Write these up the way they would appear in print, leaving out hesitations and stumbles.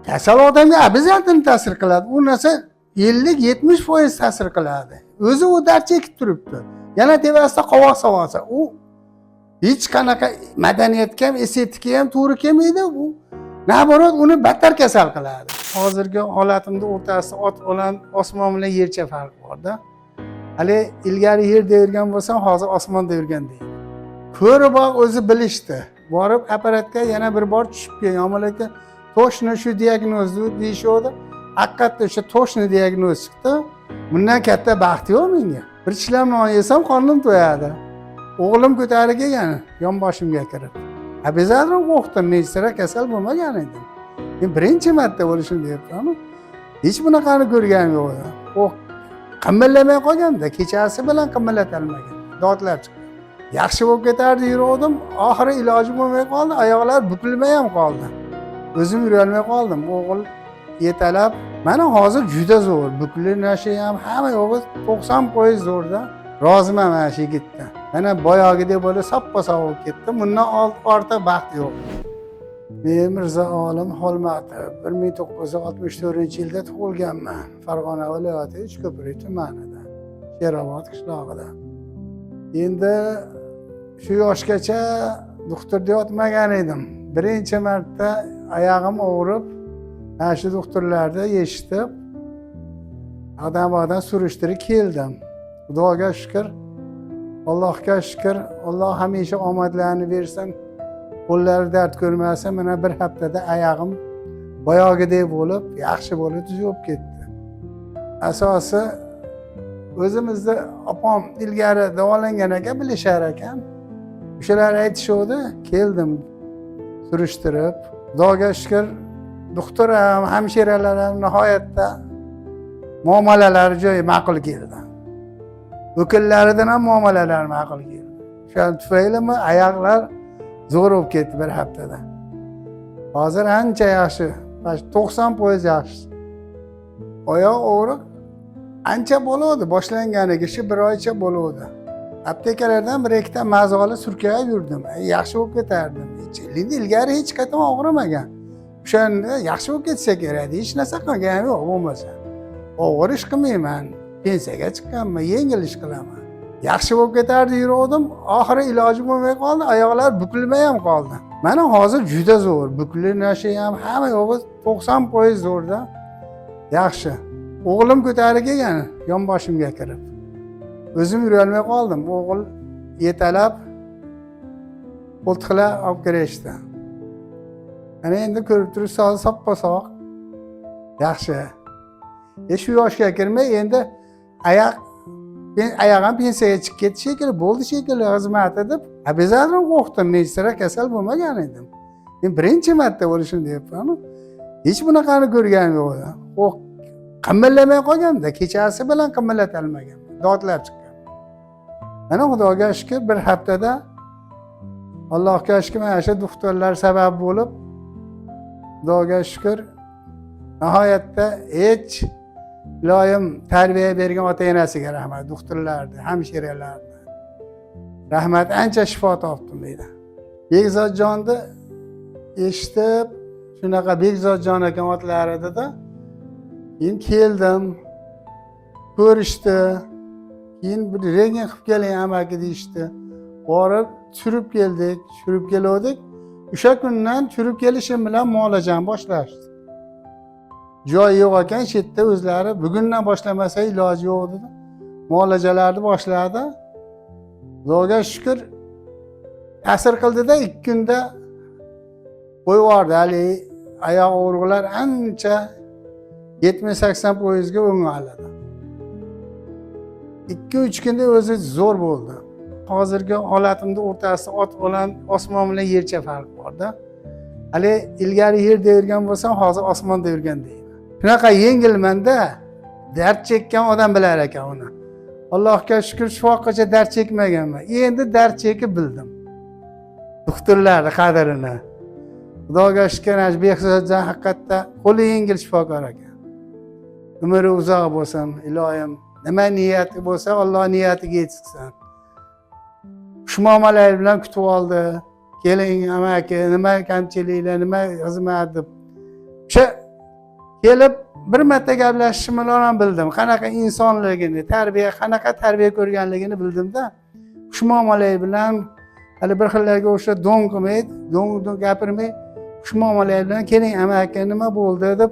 Kasal odamga обязательно ta'sir qiladi. U narsa 50-70% ta'sir qiladi. O'zi u dard chekib turibdi. Yana tepasida qovoq solsa, u hech qanaqa madaniyatga ham, estetikaga ham to'g'ri kelmaydi. Bu наоборот uni battar kasal qiladi. Hozirgi holatimda o'rtasida ot bilan osmon bilan yercha farq borda. Hali ilgari yerda yurgan bo'lsam, hozir osmonda yurgandek. Ko'riboq o'zi bilishdi. Borib apparatga yana bir bor tushib kelgan, lekin точно shu diagnoz deyishuvdi. Haqiqatda o'sha точно diagnoz chiqdi. Bundan katta baxt yo'q menga. Bir tishlam non yesam, qornim to'yadi. O'g'lim ko'tarib kelgan yonboshimga kirib. Обязательно qo'rqdim, men sira kasal bo'lmagan edim. Men birinchi marta bo'lishim deyapman. Hech bunaqani ko'rganim yo'q edi. Qo'rq qimirlamay qolganda, kechasi bilan qimirlatolmagan. Dodlab chiqdi. Yaxshi bo'lib ketardi yuruvdim, oxiri iloji bo'lmay qoldi, oyoqlar bukilmay ham qoldi. O'zim yurolmay qoldim. O'g'il yetalab, mana hozir juda zo'r. Buklanishi ham, hamma yo'g'i 90% zo'rda. Roziman mana shu yigitdan. Mana boyagidek bo'lib soppa sog' bo'lib ketdi. Bundan ortiq baxt yo'q. Men Mirzo Olim Xolmatov, 1964-yilda tug'ilganman. Farg'ona viloyati Uchko'prik tumanida, Sherobod qishlog'ida. Endi shu yoshgacha doktorda yotmagan edim. Birinchi marta oyog'im og'rib, mana shu doktorlarda eshitib, odam surishtirib keldim. Xudoga shukur, Allohga shukur, Alloh hamisha omadlarni bersin. Qo'llari dard ko'rmasin. Mana bir haftada oyog'im boyagidek bo'lib, yaxshi bo'lib tuzalib ketdi. Asosi o'zimizni opam ilgari davolangan ekan, bilishar ekan. O'shalar aytishuvdi, keldim surishtirib. Xudoga shukur, doktor ham, hamshiralar ham nihoyatda muomalalari joyi ma'qul keldi. Vakillaridan ham muomalalari ma'qul keldi. O'sha tufaylimi oyoqlar zo'r bo'lib ketdi bir haftada. Hozir ancha yaxshi, 90% yaxshi. Oyoq og'riq ancha bo'luvdi, boshlanganiga shu bir oycha bo'luvdi. Aptekalardan bir ikkita mazoli surkab yurdim. Yaxshi bo'lib ketardim. Endi ilgari hech qachon og'rimagan. O'shanda yaxshi bo'lib ketsa kerak, hech narsa qilganim yo'q bo'lmasa. Og'ir ish qilmayman, pensiyaga chiqqanman, yengil ish qilaman. Yaxshi bo'lib ketardi yuruvdim, oxiri iloji bo'lmay qoldi, oyoqlar bukilmay ham qoldi. Mana hozir juda zo'r, buklanishi ham, hamma yo'g'i 90% zo'rda. Yaxshi. O'g'lim ko'tarib kelgan yonboshimga kirib. O'zim yurolmay qoldim. O'g'il yetalab, qo'ltiqlab olib kirishdi. Mana endi ko'rib turibsiz, hozir soppa sog'. Yaxshi. Shu yoshga kirmay endi oyoq oyoq ham pensiyaga chiqib ketdi shekilli, bo'ldi shekilli xizmati deb обязательно qo'rqdim. Men sira kasal bo'lmagan edim. Men birinchi marta bo'lishim deyapman. Hech bunaqani ko'rganim yo'q edi. Qo'rq qimirlamay qolganda, kechasi bilan qimirlatolmaganman. Dodlab chiqqan. Mana Xudoga shukur, bir haftada, Allohga shukur, mana shu doktorlar sabab bo'lib, Xudoga shukur, nihoyatda hech iloyim tarbiya bergan ota enasiga rahmat, doktorlarni, hamshiralarni rahmat, ancha shifo topdim deydi. Bekzodjonni eshitib, shunaqa Bekzodjon ekan otlari dedi. Keyin keldim, ko'rishdi. Keyin bir rentgen qilib keling, amaki, deyishdi. Borib tushirib keldik, tushirib keluvdik. O'sha kundan tushirib kelishim bilan muolajani boshlashdi. Joy yo'q ekan shu yerda, o'zlari bugundan boshlamasa iloji yo'q dedi. Muolajalarni boshladi. Xudoga shukur, ta'sir qildida, 2 kunda qo'yib yubordi. Haligi oyoq og'riqlar ancha 70-80%ga o'ng'aladi. 2-3 kunda o'zi zo'r bo'ldi. Hozirgi holatimda o'rtasida ot bilan osmon bilan yercha farq borda. Hali ilgari yerda yurgan bo'lsam, hozir osmonda yurgandek. Shunaqa yengilmanda, dard chekkan odam bilar ekan uni. Allohga shukur, shu vaqtgacha dard chekmaganman. Endi dard chekib bildim doktorlarni qadrini. Xudoga shukur, ana shu Behzodjon haqiqatda qo'li yengil shifokor ekan. Umri uzoq bo'lsin iloyim. Nima niyati bo'lsa, Alloh niyatiga yetkazsin. Xushmuomala bilan kutib oldi. Keling, amaki, nima kamchiliklar, nima xizmat deb. O'sha Kelib bir marta gaplashishim bilan ham bildim, qanaqa insonligini, tarbiya, qanaqa tarbiya ko'rganligini bildimda. Xushmuomalalik bilan, hali bir xillarga o'xshab do'ng qilmaydi, do'ng do'ng gapirmay, xushmuomalalik bilan keling amaki, nima bo'ldi deb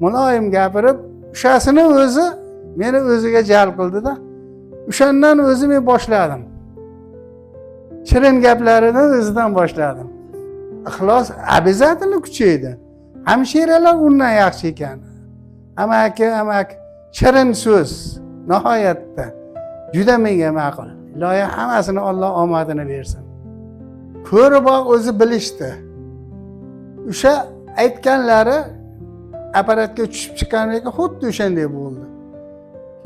muloyim gapirib, o'shasini o'zi meni o'ziga jalb qildida. O'shandan o'zi men boshladim. Shirin gaplarini o'zidan boshladim. Ixlos обязательно kuchaydi. Hamshiralar undan yaxshi ekan. Amaki, amaki, shirin so'z nihoyatda juda menga ma'qul. Iloyim hammasini Alloh omadini bersin. Ko'riboq o'zi bilishdi. O'sha aytganlari apparatga tushib chiqqandan keyin xuddi o'shanday bo'ldi.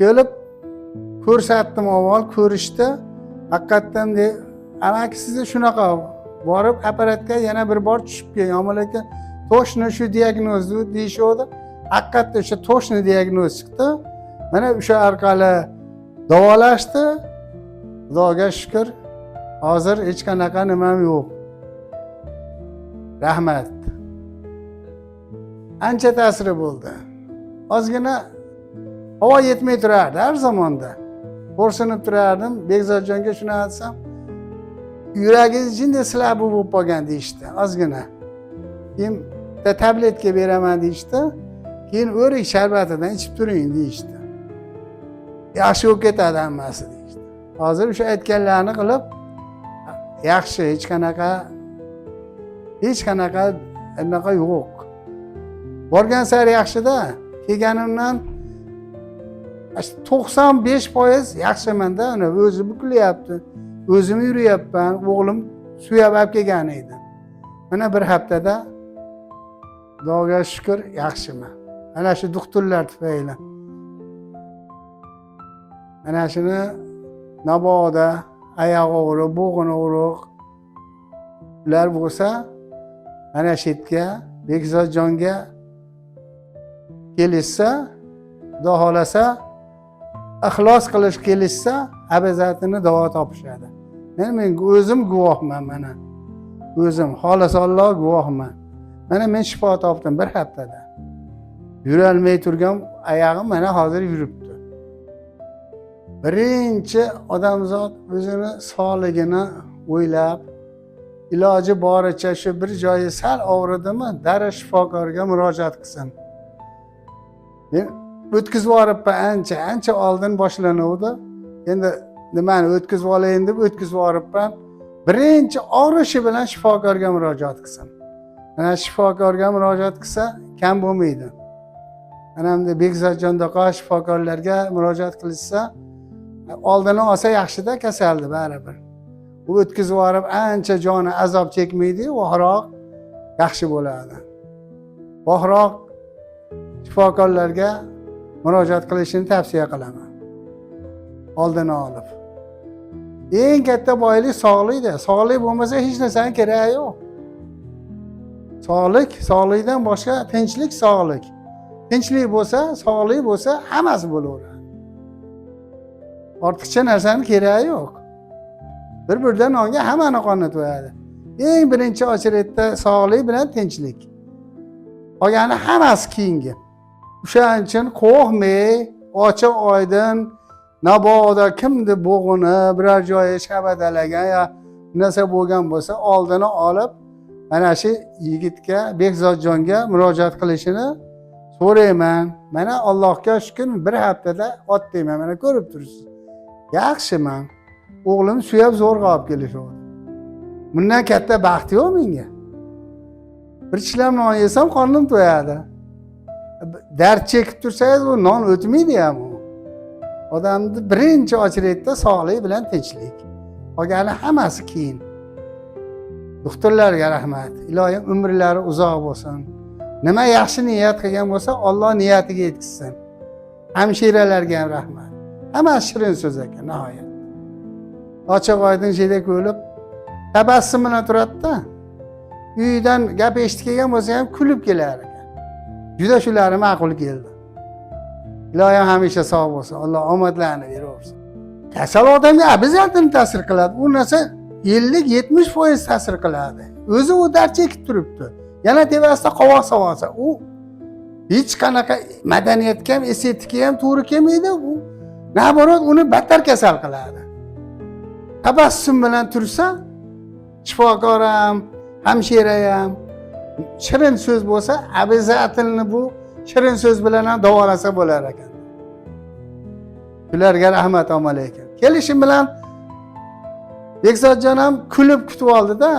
Kelib ko'rsatdim, avval ko'rishdi. Haqiqatdan de amaki sizda shunaqa, borib apparatga yana bir bor tushib kelgan, ammo lekin точно shu diagnoz deyishuvdi. Haqiqatda o'sha точно diagnoz chiqdi. Mana o'sha orqali davolashdi. Xudoga shukur, hozir hech qanaqa nimam yo'q. Rahmat. Ancha ta'siri bo'ldi. Ozgina havo yetmay turardi har zamonda. Xo'rsinib turardim. Bekzodjonga shuni aytsam, yuragingiz jinday слабый bo'lib qolgan deyishdi ozgina. Keyin bitta tabletka beraman deyishdi. Keyin o'rik sharbatidan ichib turing deyishdi. Yaxshi bo'lib ketadi hammasi deyishdi. Hozir o'sha aytganlarini qilib yaxshi, hech qanaqa anaqa yo'q. Borgan sari yaxshida. Kelganimdan 95% yaxshimanda. Ana o'zi bukilyapti, o'zim yuryapman. O'g'lim suyab olib kelgan edi. Mana bir haftada Xudoga shukur, yaxshiman. Mana shu doktorlar tufayli. Mana shuni mabodo oyoq og'riq, bo'g'in og'riq ular bo'lsa, mana shu yerga, Bekzodjonga kelishsa, Xudo xohlasa, ixlos qilish kelishsa, обязательно davo topishadi. Men o'zim guvohman, mana o'zim, xohlasa Alloh, guvohman. Mana men shifo topdim bir haftada. Yurolmay turgan oyog'im mana hozir yuribdi. Birinchi odamzod o'zini sog'ligini o'ylab, iloji boricha shu bir joyi sal og'ridimi, darrov shifokorga murojaat qilsin. Men o'tkazib yuboribman, ancha ancha oldin boshlanuvdi. Endi nimani o'tkazib olayin deb o'tkazib yuboribman. Birinchi og'rishi bilan shifokorga murojaat qilsin. Mana shifokorga murojaat qilsa, kam bo'lmaydi. Mana endi Bekzodjondaqa shifokorlarga murojaat qilishsa, oldini olsa yaxshida kasalni baribir. U o'tkazib yuborib ancha joni azob chekmaydi, vaqtroq yaxshi bo'ladi. Vaqtroq shifokorlarga murojaat qilishini tavsiya qilaman. Oldini olib. Eng katta boylik sog'likda. Sog'lik bo'lmasa, hech narsani keragi yo'q. Sog'lik, sog'likdan boshqa tinchlik, sog'lik. Tinchlik bo'lsa, sog'lik bo'lsa, hammasi bo'laveradi. Ortiqcha narsani keragi yo'q. Bir burda nonga hammani qorni to'yadi. Eng birinchi очередь da sog'lik bilan tinchlik. Qolgani hammasi keyingi. O'shaning uchun qo'rqmay, ochiq oydin, mabodo kimni bo'g'ini biror joyi shabadalagan yo narsa bo'lgan bo'lsa, oldini olib mana shu yigitga, Bekzodjonga murojaat qilishini so'rayman. Mana Allohga shukur, bir haftada ot deyman, mana ko'rib turibsiz. Yaxshiman. O'g'lim suyab zo'rg'a olib kelishuvdi. Bundan katta baxt yo'q menga. Bir tishlam non yesam, qornim to'yadi. Dard chekib tursangiz, u non o'tmaydi ham u. Odamni birinchi очередь da sog'lik bilan tinchlik. Qolgani hammasi keyin. Doktorlarga rahmat. Iloyim umrlari uzoq bo'lsin. Nima yaxshi niyat qilgan bo'lsa, Alloh niyatiga yetkazsin. Hamshiralarga ham rahmat. Hammasi shirin so'z ekan nihoyat. Ochiq oydin şeyda ko'rib, tabassum bilan turadida. Uyidan gap eshitib kelgan bo'lsa ham, kulib kelar ekan. Juda shulari ma'qul keldi. Iloyim hamisha sog' bo'lsin. Alloh omadlarini beraversin. Kasal odamga обязательно ta'sir qiladi. U narsa 50-70% ta'sir qiladi. O'zi u dard chekib turibdi. Yana tepasida qovoq solsa, u Hech qanaqa madaniyatga ham, estetikaga ham to'g'ri kelmaydi u. Наоборот, uni battar kasal qiladi. Tabassum bilan tursa, shifokor ham, hamshira ham shirin so'z bo'lsa, обязательно bu shirin so'z bilan ham davolasa bo'lar ekan. Ularga rahmat, alaykum. Kelishim bilan Bekzodjon ham kulib kutib oldida,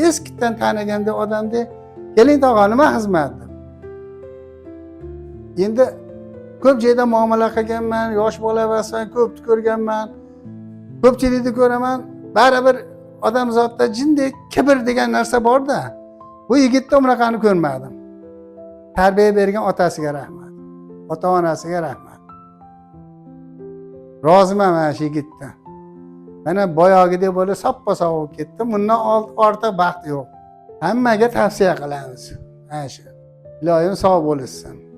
eskidan taniganda odamdek, "Keling tog'a, nima xizmat?" deb. Endi ko'p joyda muomala qilganman, yosh bola emasman, ko'pni ko'rganman, ko'pchilikni ko'raman. Baribir odamzodda jindek kibr degan narsa borda. Bu yigitda unaqani ko'rmadim. Tarbiya bergan otasiga rahmat, ota onasiga rahmat. Roziman mana shu yigitdan. Mana boyagidek bo'lib soppa sog' bo'lib ketdi. Bundan ortiq baxt yo'q. Hammaga tavsiya qilamiz mana shu. Iloyim sog' bo'lishsin.